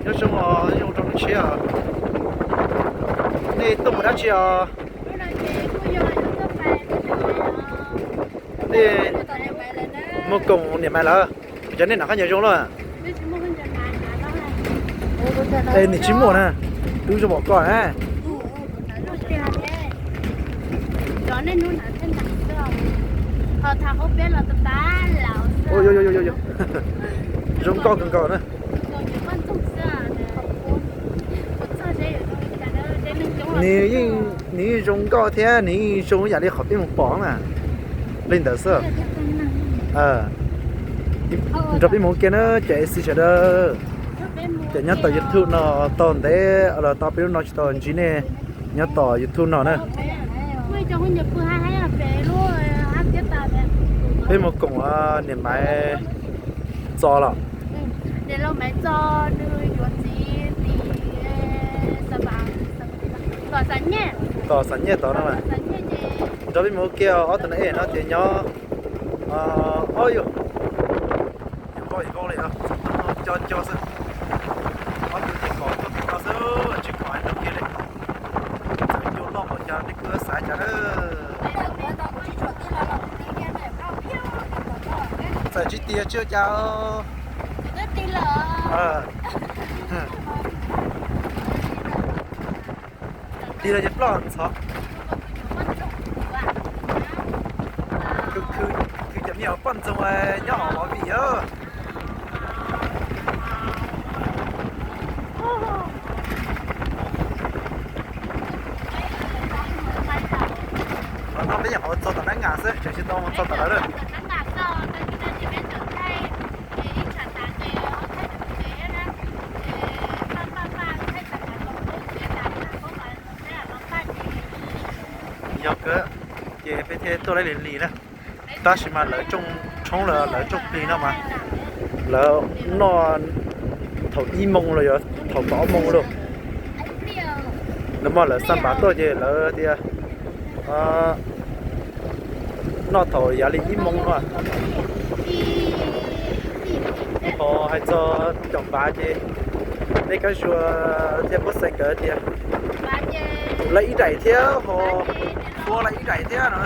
Nyob zoo os, nyob zoo rau lub tshiab os. Nej tuaj mus dab tsi os? Nej mus koom niam Maiv lawv, cov nej nram qab nyuag zoo lawm. Es nim tsis muaj na, tub zoo pom koj na. Zoo nkauj kawg nkaus na. Nws yeej, nws yeej zoo nkauj thiab nws yeej zoo yam li qhov peb mus pom mas. Li ntawd xwb. Nrog peb mus ua ke na cov A C sawv daws. Ces nyob tom YouTube no tau ntev los tau peb lub no tsis tau ntsib nej nyob tom YouTube no na. Peb mus koom niam Maiv Txos los. Tom Xam Nyiaj tod no. Nrog peb mus ua ke ob tug na ej no ces nyob ob yus. Yus npau yus vau li, co co xwb. Ob tug ces kom tuaj tim no xwb, tsis kom nrog kiag li. Txawm cua loj npaum cas peb kuj xav cas na. Txawm tsis tiag tsis ua cas. Tig los ces ploj ntxhov. Khwv cov me nyuam poj ntxoog nyob hauv vim. Qhov no peb nyuam qhuav txog tom Nab Ngas xwb, tseem tsis tau mus txog tom lawv lawm. Yog kawg, ces peb thiaj tuaj laib lig lig na. Tab sis mas lawv tsooj tshoob los lawv tsooj plig no mas lawv noj thaum ib moo los yog thaum kaum ob moo lauj. Nag hmo lawv xa npav tuaj ces lawv tias noj thaum yav li ib moo no. Ho hais txog cov npav ces peb Kab Zuag thiab Pub Xeeb nkawd tias kuv laij ib daim thiab ho Fua laij ib daim thiab no.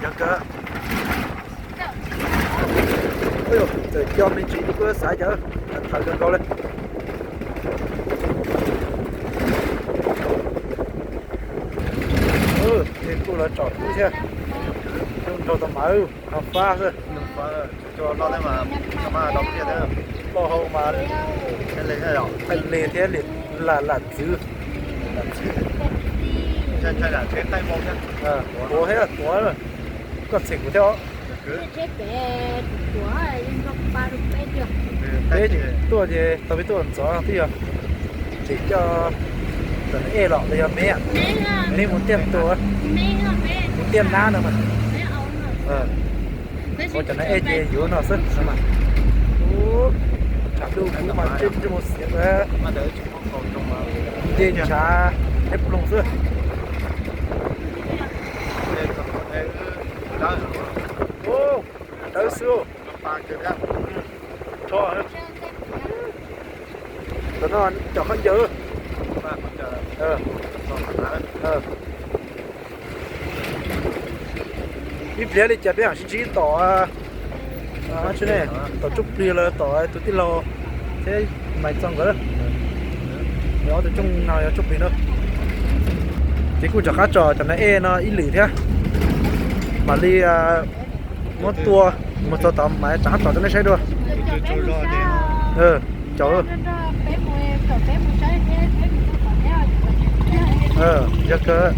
Yog kawg. Txawm co me ntsis kuj xav cov thawv kawg nkaus li. Kuj los tsom tub thiab. Zoo nraug tau mawv no fab xwb. Loj hau mas qhej le thiab li, lam lam txwv. Tuav thiab tuav, koj txhem kuv thiab os. Peb tuaj ces tau peb tuaj ntxov twb yog tseem coj cov ej los los yog me, me mus tiaj tua, mus tiaj nab no mas. Ua cov no ej ces yuav no xwb no mas. Tshav ntuj kub mas ntsej ntsej muag xiav, nce ntshav neb ploog xwb. Dawb xwb. Tso, cov no cov khaub ncaws. Ib pliag li cas peb mam sib ntsib tom, tom tsooj plig los tom tus tij laug thiab Maiv Txos nkawd. Yog ob tug tsooj no yog tsooj plig na. Ces kuj rov qab tso cov no ej no ib lwm thiab mam li muab tua mus txog tod mas rov qab tso rau nej saib dua. Caum. Yog kawg.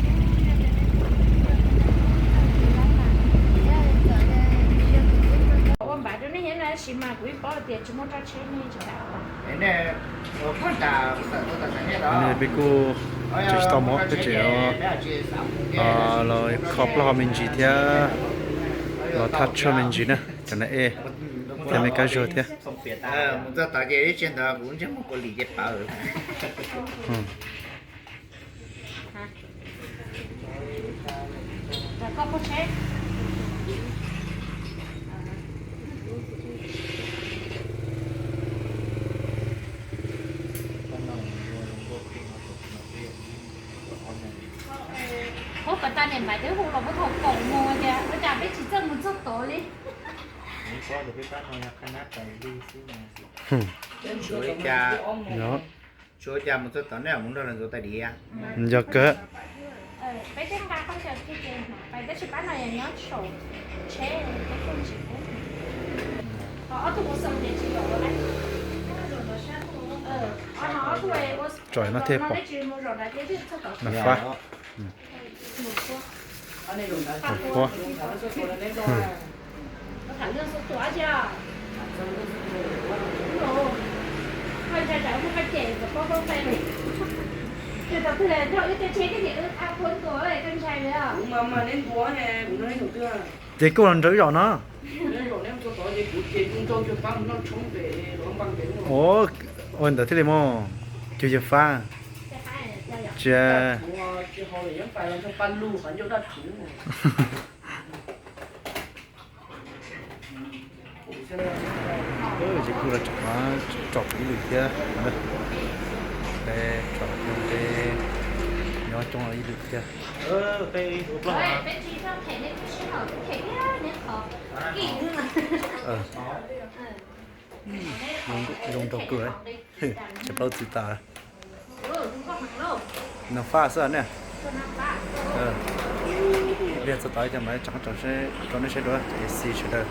Peb kuj tseem tsis tau mus, peb tseem los kho plaub hau me ntsis thiab los thaj tshuaj me ntsis na. Cov no ej thiab me Kab Zuag thiab. Mus txog tod ces ib tsig ntawd kuv ntsej muag kua lim ces pawv. Pas tas niam Maiv twb hu los puag thaum kaum moos tias ua cas peb tsis txawj mus txog tod li. Tsuav ib, tsuav ib cas mus txog tod nej mus nrog lawv ntxuav tais diav. Yog kawg. Tsom no thiaj pom. No fab. Huab. Ces kuj los nrog wb zom no. Ua ntawd thiaj li mus. Cug yawg fab. Tsia. Ces kuj los tsom, tsom kuv ib lwm thiab. Tsom nyob coob ib lwm thiab. Zoo nraug kawg. Tsis paub txiv tas. No fab xwb ne. Liag txog tod ces mam rov qab rau nej saib dua cov A C sawv daws.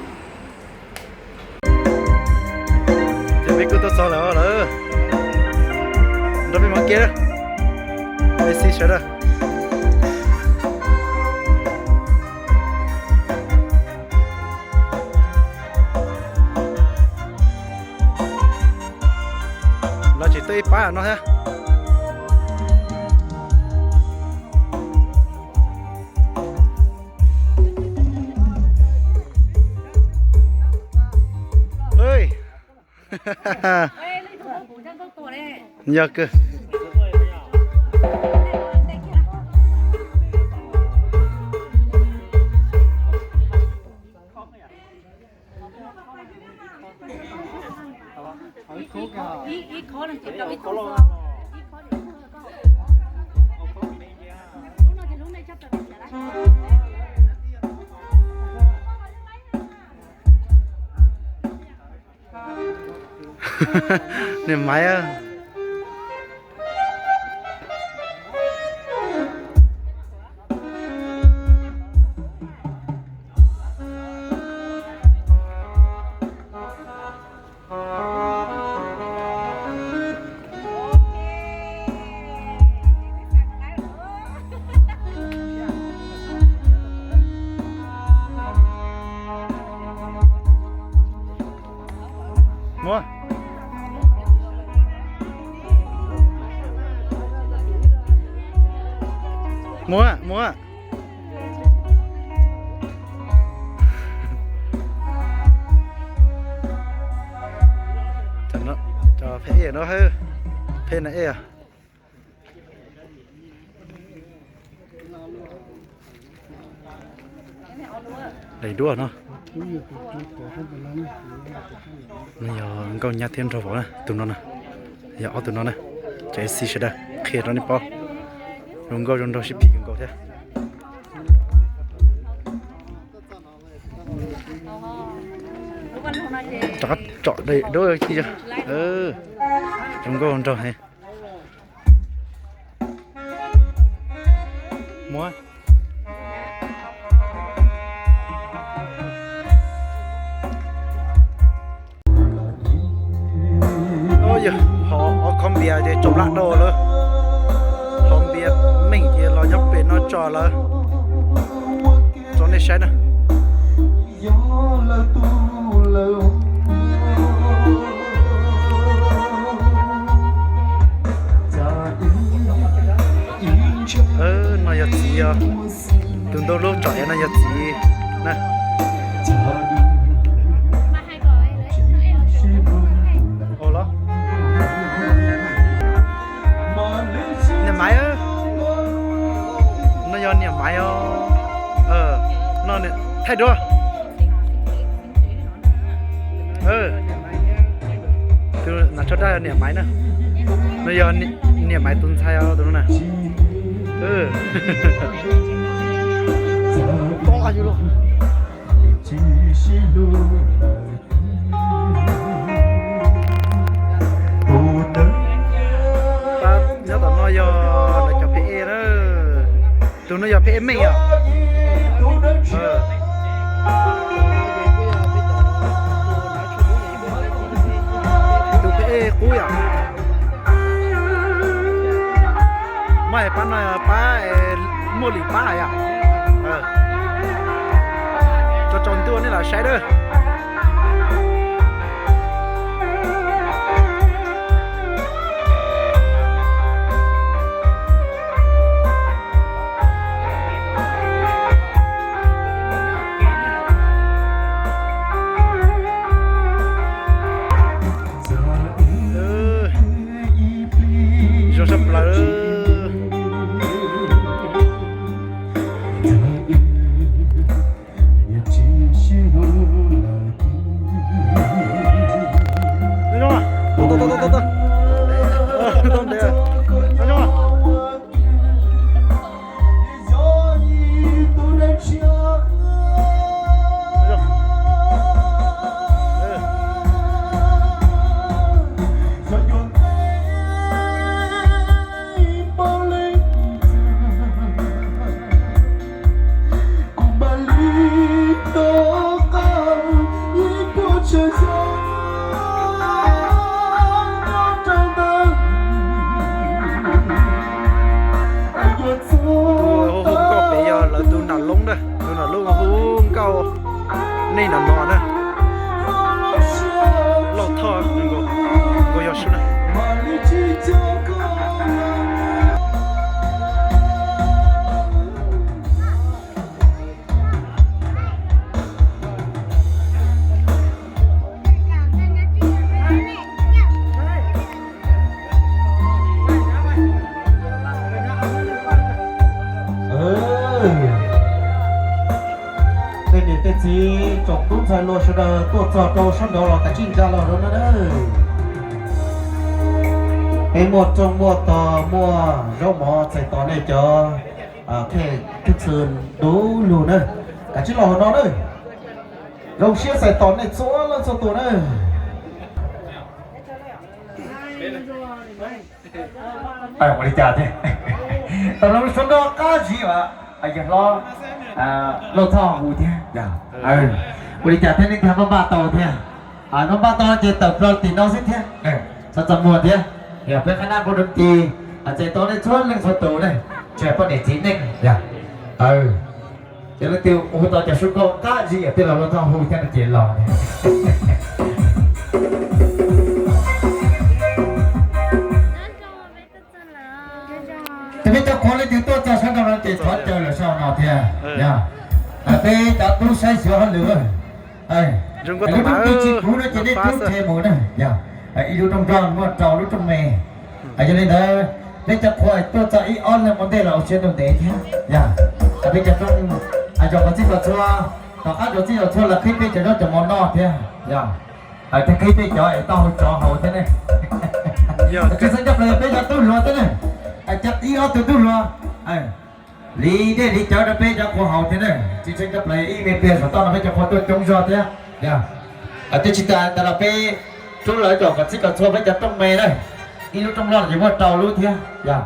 Ces peb kuj tuaj txog lawm lawm. Nrog peb mus kiag, A C sawv daws. Lawv tsis tuaj ib pab no thiab. Yog kawg. Niam Maiv. Muab. Muab, muab. Phem no, phem na ej. Daim duab no. Nws yog nkauj nyab thiab nraug vauv na, tus no na. Yog ob tug no na. Cov A C sawv daws qhia rau nej paub. Zoo nkauj zoo nraug sib phim kawg nkaus thiab. Rov qab tsom daim duab ci. Zoo nkauj zoo nraug heev. Muab. Yog ho ob khob npias ces tsaus laj dhau lawm. Ho npias meej ces los nyob pem no tso lawm. Rau nej saib na. No yog txiv os. Tus ntau lub tsom no yog txiv na. Niam Maiv. No yog niam Maiv os. No thaij duab. Tus hnav tsho daj yog niam Maiv na. No yog niam Maiv tus ntxhais os tus no na. Pab nyob tom no yog lawv cov phe e na. Tus no yog phe e meej yom. Tus phe e qub yom. Muaj pab no pab muaj li pab yom. Tso tsaus ntuj nej los saib dawb. Zoo sab plaws. Hu nkauj pem yog lawv tus nam loob na, tus nam loob hu nkauj nej nam no na. Lauj Thoj nkaus yog sub na. Tej niam tej txiv tsoom tub ntxhais hluas sawv daws tuaj txog rau sab nraud los kav tsij ntsa los rau no na. Peb muaj rooj muaj tog muaj zaub mov txais tos nej cov kheej thwj txwv du lug na. Kav tsij los hauv no na. Zoo siab txais tos nej txhua leej txhua tus na. Ua li cas thiab? Tau lub suab nroj qab zib as, yawg hlob Lauj Thoj hu thiab. Ua li cas thiab nej thiaj npaj npaj tau thiab? Npaj npaj tau ces tawm plaws tim no xwb thiab. Txhob txaj muag thiab. Yog peb qhab nab npau dab ti, txais tos nej txhua leej txhua tus ne, tsis hais poj niam txiv neej. Yog ces leej twg hu tau cov suab nkauj qab zib yam tej laus Lauj Thoj hu thiab no ces los. Ces peb cov qhua leej twg tuaj txog sab nraud no ces thov caw lawm sab no thiab. Peb cov tub saib xyuas hauj lwm, lub rooj twg tsis puv no ces nej rub rhe mus na. Yog ib lub rooj nroj muaj rau lub rooj me. Yog li ntawd peb cov qhua tuaj txog ib ob leeg ua ntej los ua siab ntuj ntev thiab. Yog peb cov rooj, yog qhov txij qhov txhua, tom qab zov txij zov txhua los qhib peb cov zaub cov mov noj thiab. Yog thiaj qhib peb cov es tau hau tsov haus thiab ne. Tsis txheeb tshaj plaws yog peb cov tub hluas thiab ne. Cov ib ob tug tub hluas li dej li cawv rau peb cov qhua haus thiab ne. Tsis txheeb tshaj plaws ib me pliag saum toj no peb cov qhua tuaj coob zog thiab. Yog thiab tsis tas ntawd los peb rub lawv zaum kom txhij kom txhua peb cov rooj me na. Ib lub rooj loj ces muaj rau lub thiab. Yog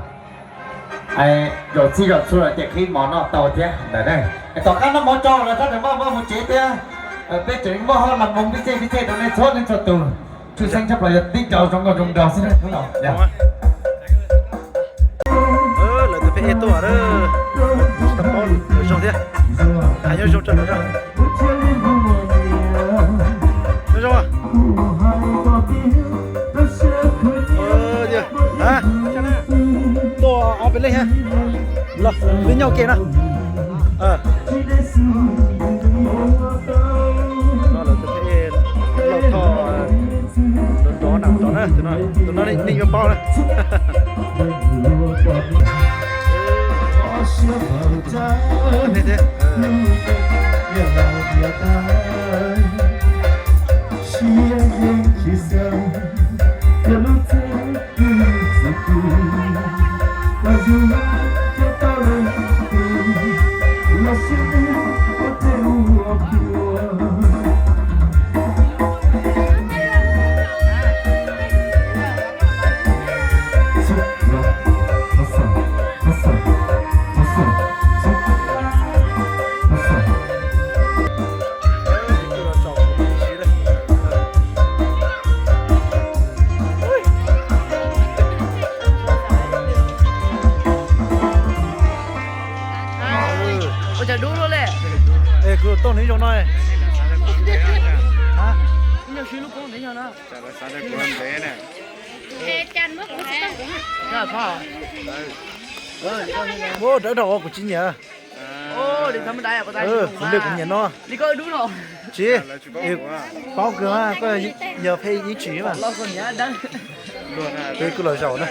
zaum txhij zaum txhua ces qhib mov noj tau thiab ntawd na. Tom qab noj mov tso los rov qab maj maj mus tsev thiab. Peb tseem muaj hauj lwm mus pib txhij pib txhij rau nej txhua leej txhua tus. Tshwj xeeb tshaj plaws yog tib co zoo nkauj zoo nraug xwb na. Lawv tus peb e tuaj, zoo thiab. Nyob zoo, nyob zoo. Tuaj ob peb leeg, los peb nyob ke na. Lauj Thoj nrov nrov na, tus no nej yuav paub na. Ua cas dub luaj li. Es kuv tooj nws zoo no. Ua dawb dhau kuv tsis nyiam. Kuv nyiam kuv nyiam no. Tsis, paub kawg mas koj yog pheej ib tsis mas. Peb kuj los zaum na.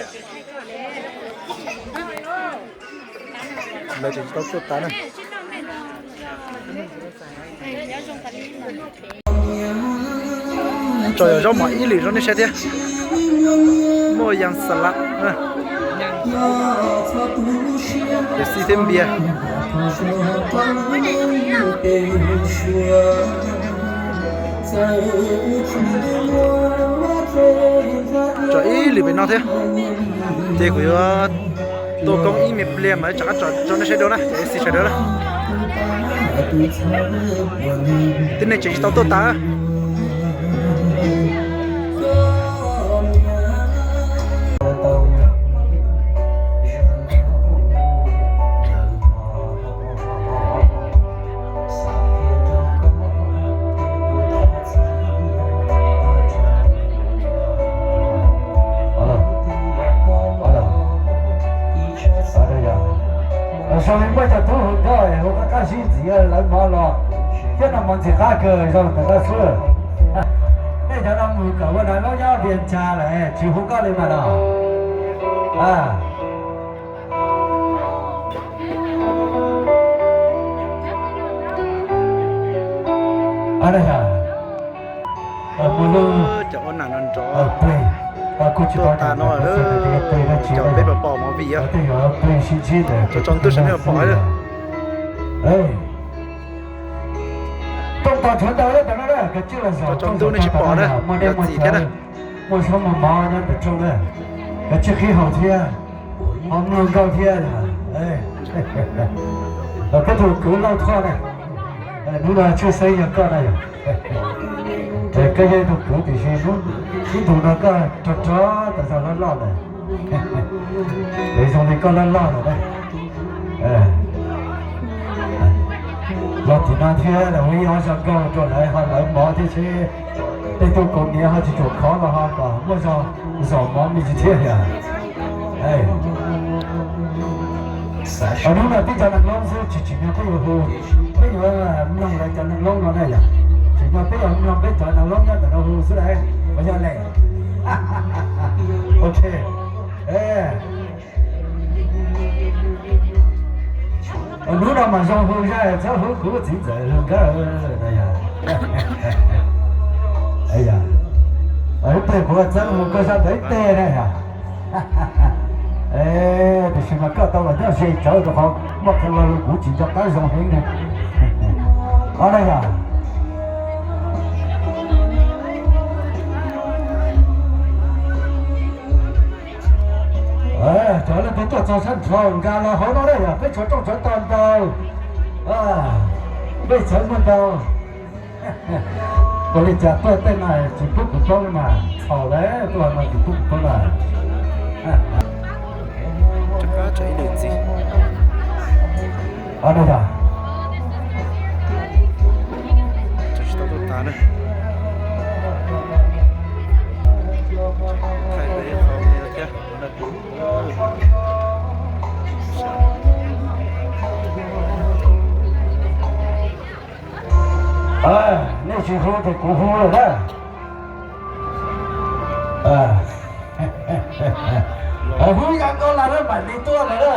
Lawv tseem tsis tau tuaj tas na. Tso yog zaub mov ib lwm rau nej saib thiab. Muaj yam xas las, Pepsi thiab npias. Tso ib lwm pem no thiab. Ces kuv yuav tua koob ib me pliag mas rov qab tso rau nej saib dua na, cov A C sawv daws na. Tib neeg tseem tsis tau tuaj tas. Zoo li muaj cov tub hu nkauj hu qab qab zib ntxiv lawv mov los, thiab no mov ntxim qab kawg zoo ntawm no xwb. Nej cov no mus kom ua daim loob nyob Vias Cas lawm tsis hu nkauj li mas no. Cov ua nam no nrov tuaj tas no, cov peb pom pom movie, cov tsaus ntuj saum nej pom. Cov tsaus ntuj nej tsis pom na, yog txim thiab na. Muaj suab muaj mov nyob pem rooj na, kav tsij qhib haus thiab, ho mloog nkauj thiab. Koj tus kwv Lauj Thoj na, hnub no tshwj xeeb yog koj na yom. Koj yog tus kwv tiam sis ib ntus no koj rog rog tas zog loj loj lawm. Zoo li koj loj loj lawm na. Los tim no thiab ua ib ob zog nkauj rau lawv ho lawv mov thiab seb tej tug kaus hniav ho tsis tshua khov los ho kom muaj zog zom mov me ntsis thiab yom. Hnub no tib cov neeg loob xwb tsis tsim nyog peb yuav hu, peb yuav mloog lawv cov neeg loob no na yom. Tsim nyog peb yuav mloog peb cov neeg loob nyob ntawm no hu xwb lauj, puas yog ne? Ok. Hnub no mas zoo hu zaj txhob hu kuv txiv ntxawm hu nkawd. Ib pliag kuv txeeb hu koj zaj ntawd ib teg na yom. Tiam sis mas koj tau los nyob ze tsawv rau qhov muaj qee lo lus kuv tsis nco qab zoo heev na. Ob na yom. Cov leej twg tuaj txog sab nrho nkag los hauv no na yom, peb tshuav rooj tshuav tog ntau, peb txhawv muaj ntau. Ua li cas tuaj tej no tsis pub kuv paub mas txhaum lawm, tuaj no tsis pub kuv paub na. Rov qab tso ib lwm ntxiv. Tsis tau tuaj tas na. Thaij peb qhov me no thiab. Nej tsis hu ces kuv hu lawm na. Hu ya nkaus las mam li tuaj lawm na.